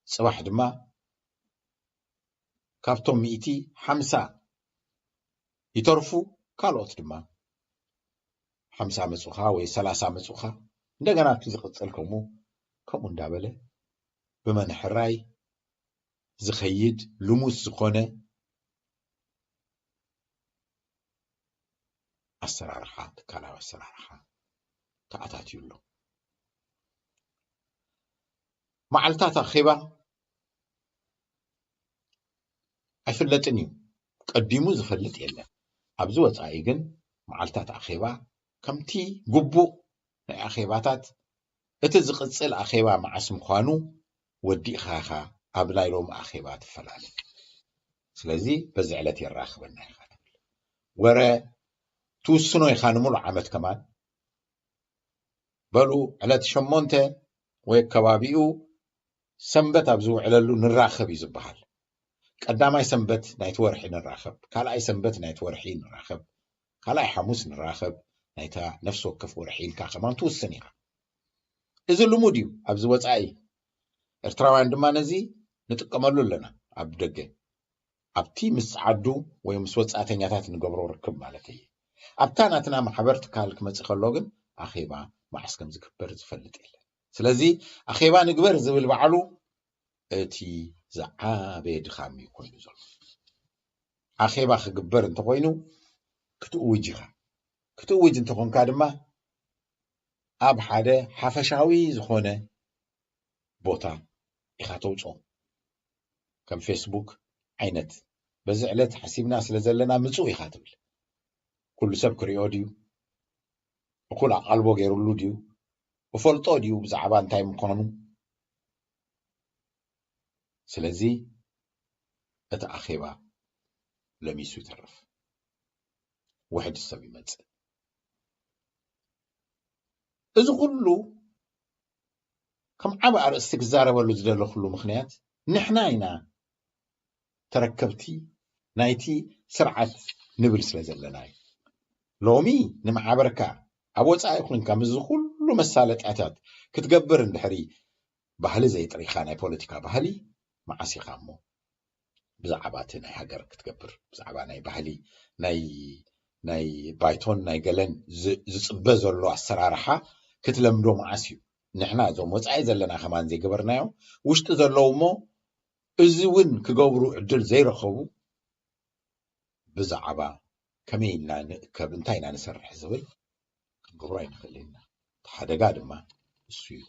ጽባሕ ድማ ካብቶም ሚእቲ ሓምሳ ይተርፉ፣ ካልኦት ድማ ሓምሳ መጹኻ ወይ ሰላሳ መጹኻ፣ እንደገና እቲ ዝቕጽል ከምኡ፣ ከምኡ እንዳበለ ብመንሕራይ ዝኸይድ ልሙስ ዝኾነ ኣሰራርሓ፣ ትካላዊ ኣሰራርሓ ተኣታትዩ ኣሎ። መዓልታት ኣኼባ ኣይፍለጥን እዩ፣ ቀዲሙ ዝፈልጥ የለን። ኣብዚ ወጻኢ ግን መዓልታት ኣኼባ ከምቲ ግቡእ ናይ ኣኼባታት፣ እቲ ዝቕጽል ኣኼባ መዓስ ምዃኑ ወዲእኻ ኢኻ ኣብ ናይ ሎሚ ኣኼባ ትፈላለ። ስለዚ በዚ ዕለት የራኽበና ኢኻ ትብል። ወረ ትውስኖ ኢኻ ንምሉእ ዓመት ከማን። በሉ ዕለት ሸሞንተ ወይ ከባቢኡ ሰንበት ኣብ ዝውዕለሉ ንራኸብ እዩ ዝበሃል። ቀዳማይ ሰንበት ናይቲ ወርሒ ንራኸብ፣ ካልኣይ ሰንበት ናይቲ ወርሒ ንራኸብ፣ ካልኣይ ሓሙስ ንራኸብ፣ ናይታ ነፍሲ ወከፍ ወርሒ ኢልካ ከማን ትውስን ኢኻ። እዚ ልሙድ እዩ ኣብዚ ወጻኢ። ኤርትራውያን ድማ ነዚ ንጥቀመሉ ኣለና ኣብ ደገ። ኣብቲ ምስ ጸዓዱ ወይ ምስ ወጻእተኛታት ንገብሮ ርክብ ማለት እየ። ኣብታ ናትና ማሕበር ትካል ክመጽእ ከሎ ግን ኣኼባ መዓስ ከም ዝግበር ዝፈልጥ የለን። ስለዚ ኣኼባ ንግበር ዝብል በዓሉ እቲ ዝዓበየ ድኻም እዩ ኮይኑ ዘሎ። ኣኼባ ክግበር እንተኾይኑ ክትእውጅ ኢኻ። ክትእውጅ እንተኾንካ ድማ ኣብ ሓደ ሓፈሻዊ ዝኾነ ቦታ ኢኻ ተውፅኦ። ከም ፌስቡክ ዓይነት በዚ ዕለት ሓሲብና ስለ ዘለና ምፁ ኢኻ ትብል። ኩሉ ሰብ ክሪኦ ድዩ? እኹል ኣቓልቦ ገይሩሉ ድዩ? እፈልጦ ድዩ ብዛዕባ እንታይ ምዃኑ? ስለዚ እቲ ኣኼባ ለሚሱ ይተርፍ፣ ውሕድ ሰብ ይመጽእ። እዚ ኩሉ ከም ዓቢ ኣርእስቲ ክዛረበሉ ዝደለኹሉ ምኽንያት ንሕና ኢና ተረከብቲ ናይቲ ስርዓት ንብል ስለ ዘለና እዩ። ሎሚ ንመዓበርካ ኣብ ወጻኢ ኮንካ ምስዚ ኩሉ መሳለጥያታት ክትገብር እንድሕሪ ባህሊ ዘይጥሪኻ ናይ ፖለቲካ ባህሊ መዓስ ኢኻ እሞ ብዛዕባ እቲ ናይ ሃገር ክትገብር ብዛዕባ ናይ ባህሊ ናይ ናይ ባይቶን ናይ ገለን ዝጽበ ዘሎ ኣሰራርሓ ክትለምዶ መዓስ እዩ? ንሕና እዞም ወጻኢ ዘለና ከማን ዘይገበርናዮ ውሽጢ ዘለዉ እሞ እዚ እውን ክገብሩ ዕድል ዘይረኸቡ ብዛዕባ ከመይ ኢልና ንእከብ እንታይ ኢና ንሰርሕ ዝብል ክንገብሮ ኣይንኽእልን ኢና። እቲ ሓደጋ ድማ እሱ እዩ።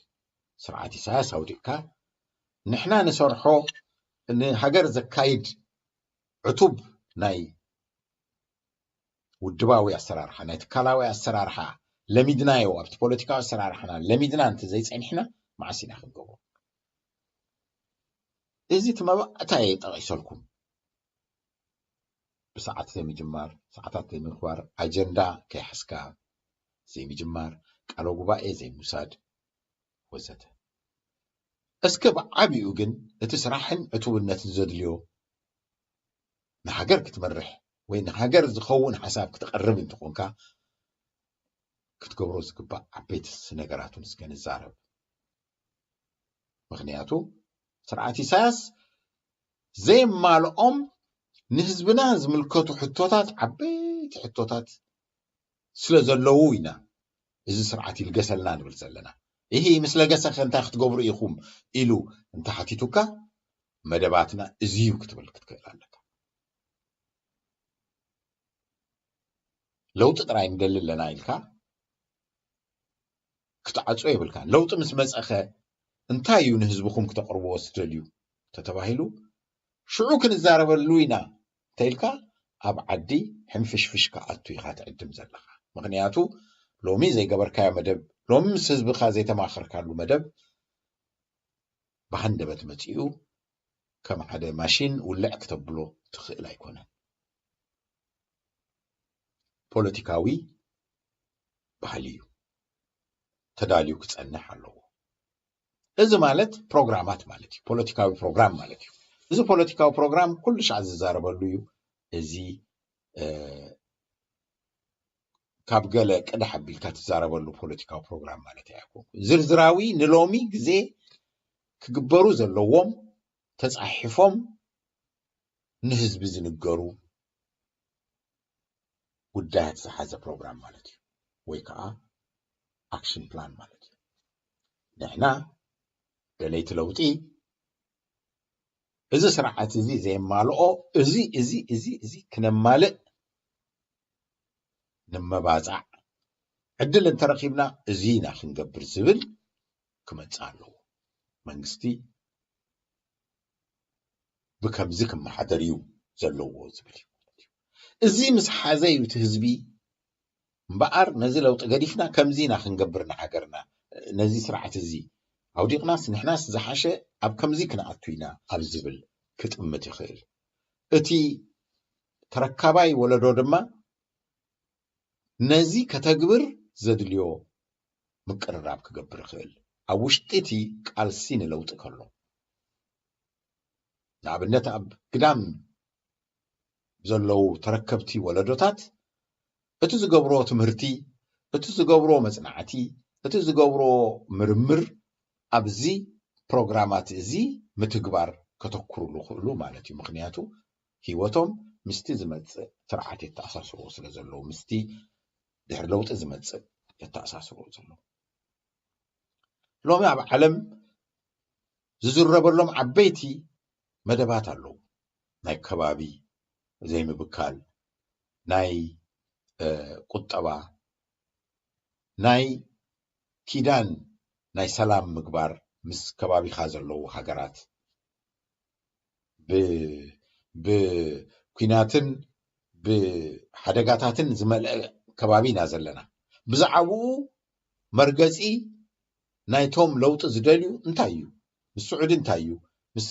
ስርዓት ኢሳያስ ኣውዲቕካ ንሕና ንሰርሖ ንሃገር ዘካይድ ዕቱብ ናይ ውድባዊ ኣሰራርሓ ናይ ትካላዊ ኣሰራርሓ ለሚድናዮ ኣብቲ ፖለቲካዊ ኣሰራርሓና ለሚድና እንተ ዘይፀኒሕና መዓስ ኢና ክንገብሮ? እዚ እቲ መባእታ እየ ጠቒሰልኩም። ብሰዓት ዘይምጅማር፣ ሰዓታት ዘይምኽባር፣ ኣጀንዳ ከይሓዝካ ዘይምጅማር፣ ቃለ ጉባኤ ዘይምውሳድ ወዘተ። እስከ ብዓቢኡ ግን እቲ ስራሕን ዕቱብነትን ዘድልዮ ንሃገር ክትመርሕ ወይ ንሃገር ዝኸውን ሓሳብ ክተቕርብ እንተኾንካ ክትገብሮ ዝግባእ ዓበይቲ ነገራቱን እስከ ንዛረብ። ምኽንያቱ ስርዓት ኢሳያስ ዘየማልኦም ንህዝብና ዝምልከቱ ሕቶታት ዓበይቲ ሕቶታት ስለ ዘለዉ ኢና እዚ ስርዓት ይልገሰልና ንብል ዘለና። ይህ ምስ ለገሰ ከ እንታይ ክትገብሩ ኢኹም ኢሉ እንተሓቲቱካ መደባትና እዚ እዩ ክትብል ክትክእል ኣለካ። ለውጢ ጥራይ ንደሊ ኣለና ኢልካ ክትዓጾ የብልካን። ለውጢ ምስ መጸኸ እንታይ እዩ ንህዝብኹም ክተቕርብዎ ዝደልዩ ተተባሂሉ ሽዑ ክንዛረበሉ ኢና እንተኢልካ ኣብ ዓዲ ሕንፍሽፍሽ ክኣቱ ኢኻ ትዕድም ዘለኻ። ምኽንያቱ ሎሚ ዘይገበርካዮ መደብ፣ ሎሚ ምስ ህዝብኻ ዘይተማኸርካሉ መደብ ብሃንደበት መጺኡ ከም ሓደ ማሽን ውልዕ ክተብሎ ትኽእል ኣይኮነን። ፖለቲካዊ ባህሊ እዩ። ተዳልዩ ክጸንሕ ኣለዎ። እዚ ማለት ፕሮግራማት ማለት እዩ። ፖለቲካዊ ፕሮግራም ማለት እዩ። እዚ ፖለቲካዊ ፕሮግራም ኩሉ ሻዕ ዝዛረበሉ እዩ። እዚ ካብ ገለ ቅዳሕ ኣቢልካ ትዛረበሉ ፖለቲካዊ ፕሮግራም ማለት ኣይኮንኩ። ዝርዝራዊ ንሎሚ ግዜ ክግበሩ ዘለዎም ተጻሒፎም ንህዝቢ ዝንገሩ ጉዳያት ዝሓዘ ፕሮግራም ማለት እዩ፣ ወይ ከዓ ኣክሽን ፕላን ማለት እዩ። ንሕና ደለይቲ ለውጢ እዚ ስርዓት እዚ ዘየማልኦ እዚ እዚ እዚ እዚ ክነማልእ ንመባፃዕ ዕድል እንተረኺብና እዚ ኢና ክንገብር ዝብል ክመፅእ ኣለዎ። መንግስቲ ብከምዚ ክመሓደር እዩ ዘለዎ ዝብል እዩ። እዚ ምስ ሓዘ እዩ እቲ ህዝቢ እምበኣር ነዚ ለውጢ ገዲፍና ከምዚ ኢና ክንገብር ንሃገርና፣ ነዚ ስርዓት እዚ ኣውዲቕናስ ንሕናስ ዝሓሸ ኣብ ከምዚ ክንኣቱ ኢና ኣብ ዝብል ክጥምት ይኽእል። እቲ ተረካባይ ወለዶ ድማ ነዚ ከተግብር ዘድልዮ ምቅርራብ ክገብር ይኽእል። ኣብ ውሽጢ እቲ ቃልሲ ንለውጢ ከሎ ንኣብነት ኣብ ግዳም ዘለዉ ተረከብቲ ወለዶታት እቲ ዝገብሮ ትምህርቲ፣ እቲ ዝገብሮ መጽናዕቲ፣ እቲ ዝገብሮ ምርምር ኣብዚ ፕሮግራማት እዚ ምትግባር ከተኩሩሉ ክእሉ ማለት እዩ። ምኽንያቱ ህይወቶም ምስቲ ዝመጽእ ስርዓት የተኣሳስርዎ ስለ ዘለዉ፣ ምስቲ ድሕሪ ለውጢ ዝመጽእ የተኣሳስርዎ ዘለዉ። ሎሚ ኣብ ዓለም ዝዝረበሎም ዓበይቲ መደባት ኣለዉ። ናይ ከባቢ ዘይምብካል፣ ናይ ቁጠባ፣ ናይ ኪዳን ናይ ሰላም ምግባር ምስ ከባቢኻ ዘለዉ ሃገራት፣ ብኲናትን ብሓደጋታትን ዝመልአ ከባቢ ኢና ዘለና። ብዛዕባኡ መርገጺ ናይቶም ለውጢ ዝደልዩ እንታይ እዩ? ምስ ስዑዲ እንታይ እዩ? ምስ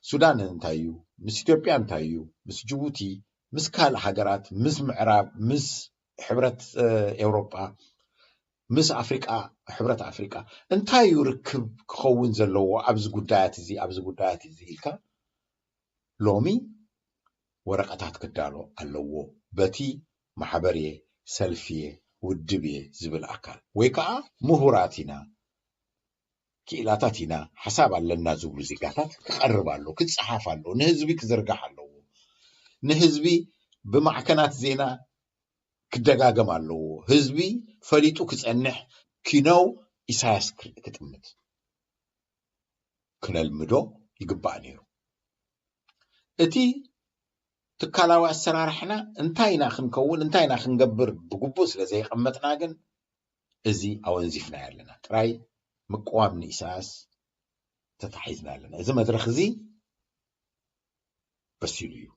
ሱዳን እንታይ እዩ? ምስ ኢትዮጵያ እንታይ እዩ? ምስ ጅቡቲ፣ ምስ ካልእ ሃገራት፣ ምስ ምዕራብ፣ ምስ ሕብረት ኤውሮጳ፣ ምስ ኣፍሪቃ፣ ሕብረት ኣፍሪቃ እንታይ እዩ ርክብ ክኸውን ዘለዎ ኣብዚ ጉዳያት እዚ ኣብዚ ጉዳያት እዚ ኢልካ ሎሚ ወረቐታት ክዳሎ ኣለዎ። በቲ ማሕበር እየ፣ ሰልፊ እየ፣ ውድብ እየ ዝብል ኣካል ወይ ከዓ ምሁራት ኢና፣ ክኢላታት ኢና፣ ሓሳብ ኣለና ዝብሉ ዜጋታት ክቐርብ ኣለዎ፣ ክፀሓፍ ኣለዎ፣ ንህዝቢ ክዝርጋሕ ኣለዎ። ንህዝቢ ብማዕከናት ዜና ክደጋገም ኣለዎ። ህዝቢ ፈሊጡ ክፀንሕ ኪነው ኢሳያስ ክጥምት ክነልምዶ ይግባእ ነይሩ። እቲ ትካላዊ ኣሰራርሕና እንታይ ኢና ክንከውን እንታይ ኢና ክንገብር ብግቡእ ስለ ዘየቐመጥና ግን እዚ ኣወንዚፍና ኣለና። ጥራይ ምቅዋም ንኢሳያስ ተታሒዝና ኣለና። እዚ መድረኽ እዚ በሲሉ እዩ።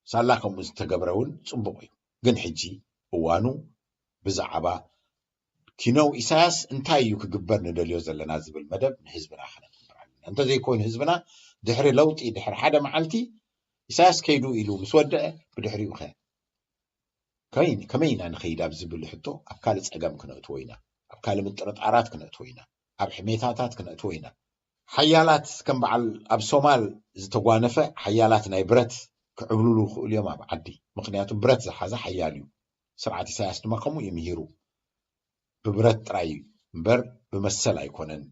ሳላ ከምኡ ዝተገብረ እውን ፅቡቕ እዩ። ግን ሕጂ እዋኑ ብዛዕባ ኪነው ኢሳያስ እንታይ እዩ ክግበር ንደልዮ ዘለና ዝብል መደብ ንህዝብና ከነትምር ኣለና። እንተዘይኮይኑ ህዝብና ድሕሪ ለውጢ ድሕሪ ሓደ መዓልቲ ኢሳያስ ከይዱ ኢሉ ምስ ወደአ ብድሕሪኡ ከ ከመይ ከመይ ኢና ንኸይድ ኣብ ዝብል ሕቶ ኣብ ካልእ ጸገም ክነእትዎ ኢና። ኣብ ካልእ ምጥርጣራት ክነእትዎ ኢና። ኣብ ሕሜታታት ክነእትዎ ኢና። ሓያላት ከም በዓል ኣብ ሶማል ዝተጓነፈ ሓያላት ናይ ብረት ክዕብልሉ ይኽእሉ እዮም ኣብ ዓዲ። ምኽንያቱ ብረት ዝሓዘ ሓያል እዩ። ስርዓት ኢሳያስ ድማ ከምኡ እዩ ምሂሩ። ብብረት ጥራይ እዩ እምበር ብመሰል ኣይኮነን፣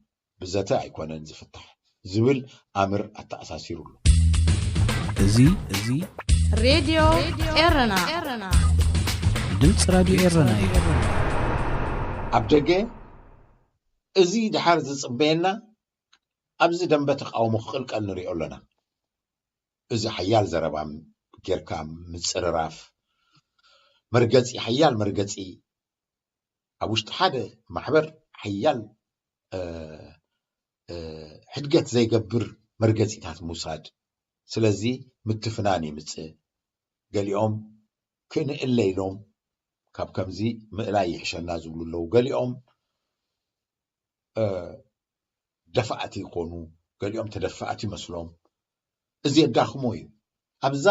ብዘተ ኣይኮነን ዝፍታሕ ዝብል ኣምር ኣተኣሳሲሩ ኣሎ። እዚ እዚ ሬድዮ ኤረና ድምፂ ራድዮ ኤረና እዩ። ኣብ ደገ እዚ ድሓር ዝፅበየና ኣብዚ ደንበ ተቃውሞ ክቕልቀል ንሪኦ ኣለና። እዚ ሓያል ዘረባ ጌርካ ምፅርራፍ መርገፂ ሓያል መርገፂ ኣብ ውሽጢ ሓደ ማሕበር ሓያል ሕድገት ዘይገብር መርገፂታት ምውሳድ። ስለዚ ምትፍናን ይምፅእ። ገሊኦም ክንእለ ኢሎም ካብ ከምዚ ምእላይ ይሕሸና ዝብሉ ኣለዉ። ገሊኦም ደፋእቲ ይኾኑ፣ ገሊኦም ተደፋእቲ ይመስሎም። እዚ የዳኽሞ እዩ። ኣብዛ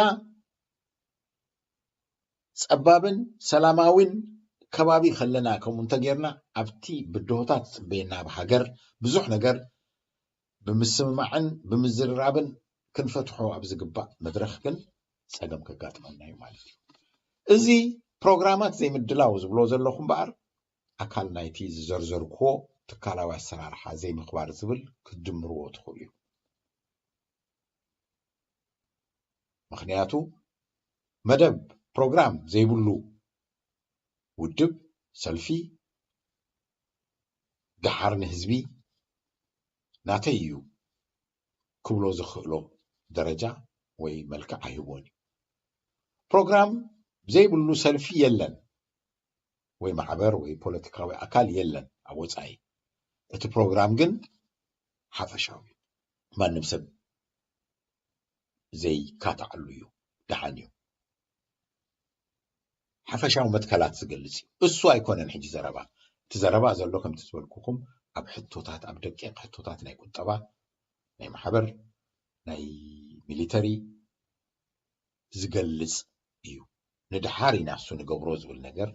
ፀባብን ሰላማዊን ከባቢ ከለና ከምኡ እንተጌርና ኣብቲ ብድሆታት ዝፅበየና ኣብ ሃገር ብዙሕ ነገር ብምስምማዕን ብምዝርራብን ክንፈትሖ ኣብ ዝግባእ መድረኽ ግን ፀገም ከጋጥመና እዩ ማለት እዩ። እዚ ፕሮግራማት ዘይምድላው ዝብሎ ዘለኹ እምበኣር ኣካል ናይቲ ዝዘርዘርክዎ ትካላዊ ኣሰራርሓ ዘይምኽባር ዝብል ክትድምርዎ ትኽእሉ እዩ። ምኽንያቱ መደብ ፕሮግራም ዘይብሉ ውድብ ሰልፊ ደሓር ንህዝቢ ናተይ እዩ ክብሎ ዝኽእሎ ደረጃ ወይ መልክዕ ኣይህቦን እዩ። ፕሮግራም ዘይብሉ ሰልፊ የለን ወይ ማሕበር ወይ ፖለቲካዊ ኣካል የለን ኣብ ወፃኢ። እቲ ፕሮግራም ግን ሓፈሻዊ ማንም ሰብ ዘይካታዓሉ እዩ። ደሓን እዩ። ሓፈሻዊ መትከላት ዝገልፅ እዩ። እሱ ኣይኮነን ሕጂ ዘረባ። እቲ ዘረባ ዘሎ ከምቲ ዝበልኩኹም ኣብ ሕቶታት ኣብ ደቂቕ ሕቶታት ናይ ቁጠባ ናይ ማሕበር ናይ ሚሊተሪ ዝገልፅ እዩ። ንድሓር ኢና እሱ ንገብሮ ዝብል ነገር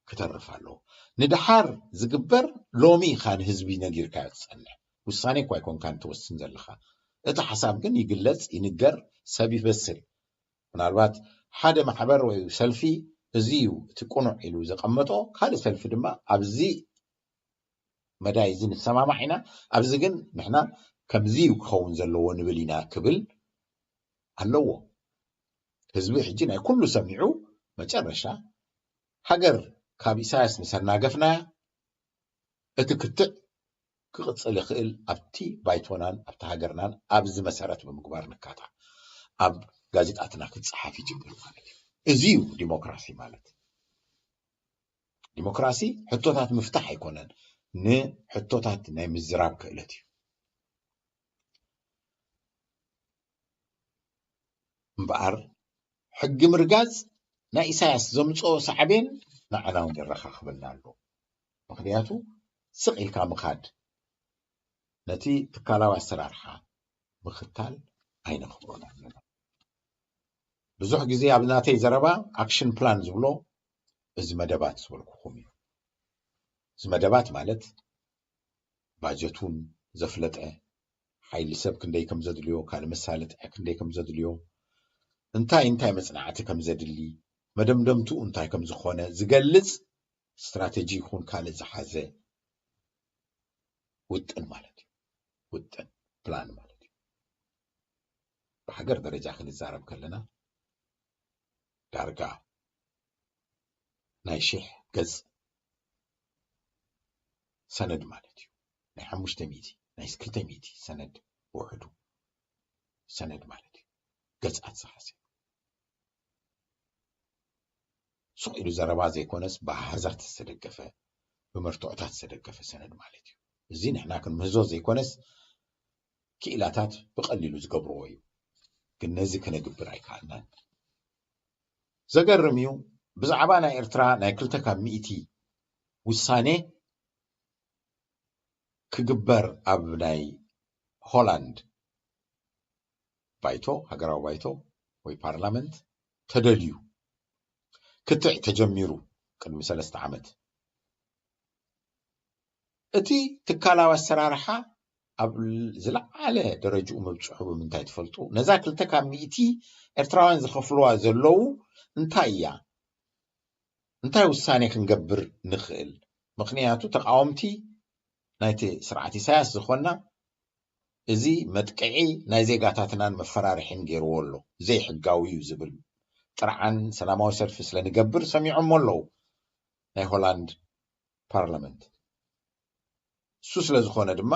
ክተርፍ ኣለዎ። ንድሓር ዝግበር ሎሚ ኢኻ ንህዝቢ ነጊርካዮ ትፀንሕ። ውሳኔ እኳ ኣይኮንካን ትወስን ዘለኻ። እቲ ሓሳብ ግን ይግለፅ፣ ይንገር፣ ሰብ ይበስል። ምናልባት ሓደ ማሕበር ወይ ሰልፊ እዚ እዩ እቲ ቅኑዕ ኢሉ ዘቐመጦ፣ ካልእ ሰልፊ ድማ ኣብዚ መዳይ እዚ ንሰማማዕ ኢና፣ ኣብዚ ግን ንሕና ከምዚ እዩ ክኸውን ዘለዎ ንብል ኢና ክብል ኣለዎ። ህዝቢ ሕጂ ናይ ኩሉ ሰሚዑ መጨረሻ ሃገር ካብ ኢሳያስ ምስ ኣናገፍናያ እቲ ክትዕ ክቕፅል ይኽእል ኣብቲ ባይቶናን ኣብቲ ሃገርናን ኣብዚ መሰረት ብምግባር ንካታ ኣብ ጋዜጣትና ክፀሓፍ ይጅምር ማለት እዩ። እዚ እዩ ዲሞክራሲ ማለት። ዲሞክራሲ ሕቶታት ምፍታሕ ኣይኮነን፣ ንሕቶታት ናይ ምዝራብ ክእለት እዩ። እምበኣር ሕጊ ምርጋፅ ናይ ኢሳያስ ዘምፅኦ ሳዕቤን ንዓና እውን የረኻኽበና ኣሎ። ምኽንያቱ ስቕ ኢልካ ምኻድ ነቲ ትካላዊ ኣሰራርሓ ምኽታል ኣይነኽብሮን ኣለና። ብዙሕ ግዜ ኣብ ናተይ ዘረባ ኣክሽን ፕላን ዝብሎ እዚ መደባት ዝበልኩኹም እዩ። እዚ መደባት ማለት ባጀቱን ዘፍለጠ፣ ሓይሊ ሰብ ክንደይ ከም ዘድልዮ፣ ካልእ መሳለጥያ ክንደይ ከም ዘድልዮ፣ እንታይ እንታይ መጽናዕቲ ከም ዘድሊ፣ መደምደምትኡ እንታይ ከም ዝኾነ ዝገልጽ ስትራተጂ ይኹን ካልእ ዝሓዘ ውጥን ማለት እዩ። ውጥን ፕላን ማለት እዩ። ብሃገር ደረጃ ክንዛረብ ከለና ዳርጋ ናይ ሽሕ ገጽ ሰነድ ማለት እዩ። ናይ ሓሙሽተ ሚእቲ ናይ ክልተ ሚእቲ ሰነድ ብውሕዱ ሰነድ ማለት እዩ። ገጻት ዝሓዘ ስቕ ኢሉ ዘረባ ዘይኮነስ ብኣሃዛት ዝተደገፈ ብመርትዖታት ዝተደገፈ ሰነድ ማለት እዩ። እዚ ንሕና ክንምህዞ ዘይኮነስ ክኢላታት ብቐሊሉ ዝገብርዎ እዩ። ግን ነዚ ክነግብር ኣይከኣልናን። ዘገርም እዩ። ብዛዕባ ናይ ኤርትራ ናይ ክልተ ካብ ሚእቲ ውሳኔ ክግበር ኣብ ናይ ሆላንድ ባይቶ፣ ሃገራዊ ባይቶ ወይ ፓርላመንት ተደልዩ ክትዕ ተጀሚሩ ቅድሚ ሰለስተ ዓመት። እቲ ትካላዊ ኣሰራርሓ ኣብ ዝለዓለ ደረጅኡ ምብጽሑ ብምንታይ ትፈልጡ? ነዛ ክልተ ካብ ሚእቲ ኤርትራውያን ዝኸፍልዋ ዘለዉ እንታይ እያ? እንታይ ውሳኔ ክንገብር ንኽእል? ምኽንያቱ ተቃወምቲ ናይቲ ስርዓት ኢሳያስ ዝኾንና እዚ መጥቅዒ ናይ ዜጋታትናን መፈራርሒን ገይርዎ ኣሎ። ዘይሕጋዊ እዩ ዝብል ጥርዓን ሰላማዊ ሰልፊ ስለ ንገብር ሰሚዖሞ ኣለዉ ናይ ሆላንድ ፓርላመንት። እሱ ስለ ዝኾነ ድማ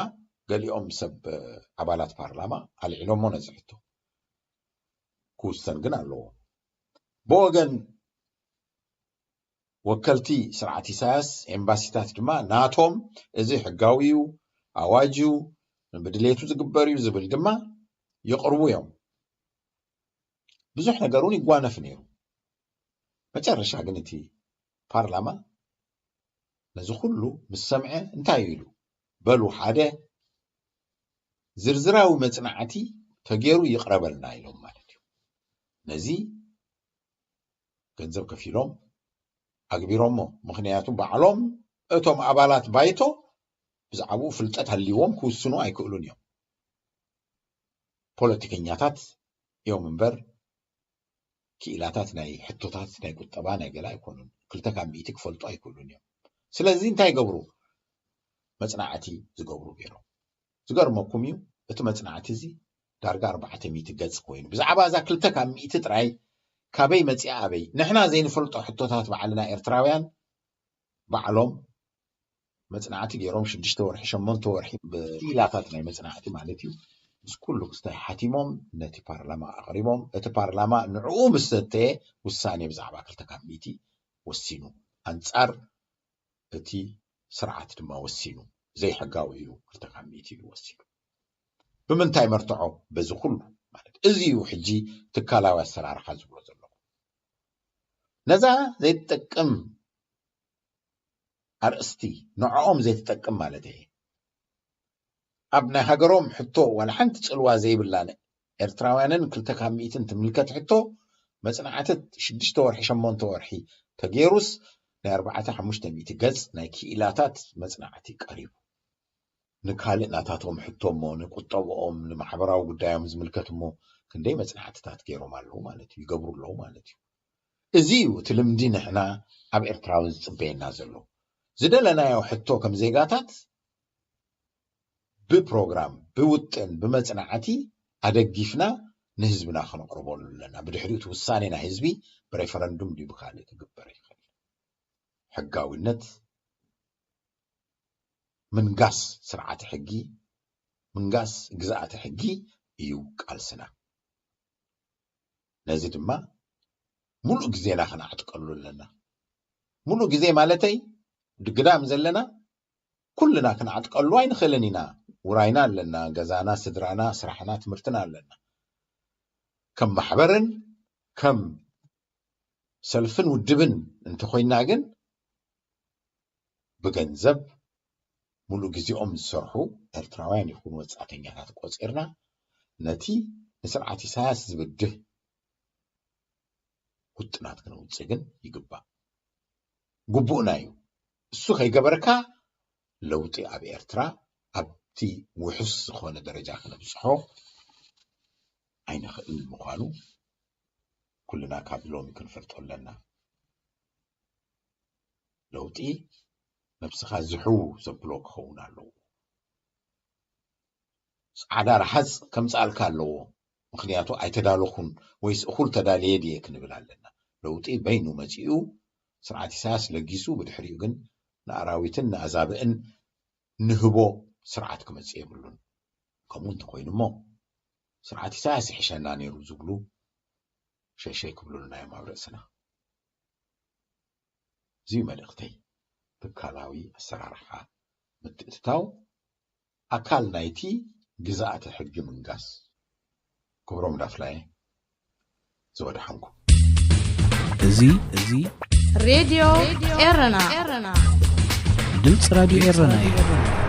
ገሊኦም ሰብ ኣባላት ፓርላማ ኣልዒሎሞ ነዚ ሕቶ። ክውሰን ግን ኣለዎ። ብወገን ወከልቲ ስርዓት ኢሳያስ ኤምባሲታት ድማ ናቶም እዚ ሕጋዊ እዩ፣ ኣዋጅ እዩ፣ ብድሌቱ ዝግበር እዩ ዝብል ድማ ይቕርቡ እዮም። ብዙሕ ነገር እውን ይጓነፍ ነይሩ። መጨረሻ ግን እቲ ፓርላማ ነዚ ኩሉ ምስ ሰምዐ እንታይ እዩ ኢሉ? በሉ ሓደ ዝርዝራዊ መጽናዕቲ ተገይሩ ይቕረበልና ኢሎም ማለት እዩ። ነዚ ገንዘብ ከፊሎም ኣግቢሮሞ። ምኽንያቱ ባዕሎም እቶም ኣባላት ባይቶ ብዛዕባኡ ፍልጠት ሃልይዎም ክውስኑ ኣይክእሉን እዮም። ፖለቲከኛታት እዮም እምበር ክኢላታት ናይ ሕቶታት ናይ ቁጠባ ናይ ገለ ኣይኮኑን። ክልተ ካብ ሚእቲ ክፈልጡ ኣይክእሉን እዮም። ስለዚ እንታይ ይገብሩ? መጽናዕቲ ዝገብሩ ገይሮም። ዝገርመኩም እዩ፣ እቲ መጽናዕቲ እዚ ዳርጋ ኣርባዕተ ሚእቲ ገጽ ኮይኑ ብዛዕባ እዛ ክልተ ካብ ሚእቲ ጥራይ ካበይ መጺኣ ኣበይ ንሕና ዘይንፈልጦ ሕቶታት ባዕልና ኤርትራውያን ባዕሎም መጽናዕቲ ገይሮም ሽዱሽተ ወርሒ ሸሞንተ ወርሒ ብክኢላታት ናይ መጽናዕቲ ማለት እዩ ምስ ኩሉ ክስታይ ሓቲሞም ነቲ ፓርላማ ኣቕሪቦም። እቲ ፓርላማ ንዕኡ ምስ ዘተየ ውሳኔ ብዛዕባ ክልተ ካብ ሚእቲ ወሲኑ። ኣንጻር እቲ ስርዓት ድማ ወሲኑ። ዘይሕጋዊ እዩ ክልተ ካብ ሚእቲ ኢሉ ወሲኑ። ብምንታይ መርትዖ? በዚ ኩሉ ማለት እዚ እዩ ሕጂ ትካላዊ ኣሰራርሓ ዝብሎ ዘለኹ። ነዛ ዘይትጠቅም ኣርእስቲ ንዕኦም ዘይትጠቅም ማለት እየ። ኣብ ናይ ሃገሮም ሕቶ ዋላ ሓንቲ ጽልዋ ዘይብላ ኤርትራውያንን ክልተ ካብ ሚእትን ትምልከት ሕቶ መጽናዕቲ ሽዱሽተ ወርሒ ሸሞንተ ወርሒ ተገይሩስ ናይ ኣርባዕተ ሓሙሽተ ሚእቲ ገጽ ናይ ክኢላታት መጽናዕቲ ቀሪቡ። ንካልእ ናታቶም ሕቶ እሞ ንቁጠብኦም ንማሕበራዊ ጉዳዮም ዝምልከት እሞ ክንደይ መጽናዕትታት ገይሮም ኣለዉ ማለት እዩ፣ ይገብሩ ኣለዉ ማለት እዩ። እዚ እዩ እቲ ልምዲ ንሕና ኣብ ኤርትራዊ ዝጽበየና ዘሎ። ዝደለናዮ ሕቶ ከም ዜጋታት ብፕሮግራም ብውጥን ብመጽናዕቲ ኣደጊፍና ንህዝብና ከነቕርበሉ ኣለና። ብድሕሪኡ እቲ ውሳኔ ናይ ህዝቢ ብሬፈረንዱም ድዩ ብካልእ ክግበር ይኽእል። ሕጋዊነት ምንጋስ ስርዓተ ሕጊ ምንጋስ ግዝኣተ ሕጊ እዩ ቃልስና። ነዚ ድማ ሙሉእ ግዜና ክንዓጥቀሉ ኣለና። ሙሉእ ግዜ ማለተይ ድግዳም ዘለና ኩልና ክንዓጥቀሉ ኣይንኽእልን ኢና። ውራይና ኣለና፣ ገዛና፣ ስድራና፣ ስራሕና፣ ትምህርትና ኣለና። ከም ማሕበርን ከም ሰልፍን ውድብን እንተኾይና ግን ብገንዘብ ሙሉእ ግዜኦም ዝሰርሑ ኤርትራውያን ይኹኑ ወጻእተኛታት ቆጺርና፣ ነቲ ንስርዓት ኢሳያስ ዝብድህ ውጥናት ክነውጽእ ግን ይግባእ። ግቡእና እዩ። እሱ ከይገበርካ ለውጢ ኣብ ኤርትራ ኣብቲ ውሑስ ዝኾነ ደረጃ ክነብጽሖ ኣይንኽእል ምዃኑ ኩልና ካብ ሎሚ ክንፈልጦ ኣለና። ለውጢ ነብስኻ ዝሕው ዘብሎ ክኸውን ኣለዎ። ጻዕዳ ረሓጽ ከምጽኣልካ ኣለዎ። ምኽንያቱ ኣይተዳለኹን ወይስ እኹል ተዳልየ ድየ ክንብል ኣለና። ለውጢ በይኑ መጺኡ ስርዓት ኢሳያስ ለጊሱ ብድሕሪኡ ግን ንኣራዊትን ንኣዛብእን ንህቦ ስርዓት ክመጽእ የብሉን። ከምኡ እንተኾይኑ እሞ ስርዓት ኢሳያስ ይሕሸና ነይሩ ዝብሉ ሸሸይ ክብሉልና እዮም ኣብ ርእስና። እዚ እዩ መልእኽተይ። ትካላዊ ኣሰራርሓ ምትእትታው ኣካል ናይቲ ግዝኣተ ሕጊ ምንጋስ። ክብሮም ዳፍላየ ዝወድሓንኩም። እዚ እዚ ሬድዮ ኤረና ድምፂ ራድዮ ኤረና እዩ።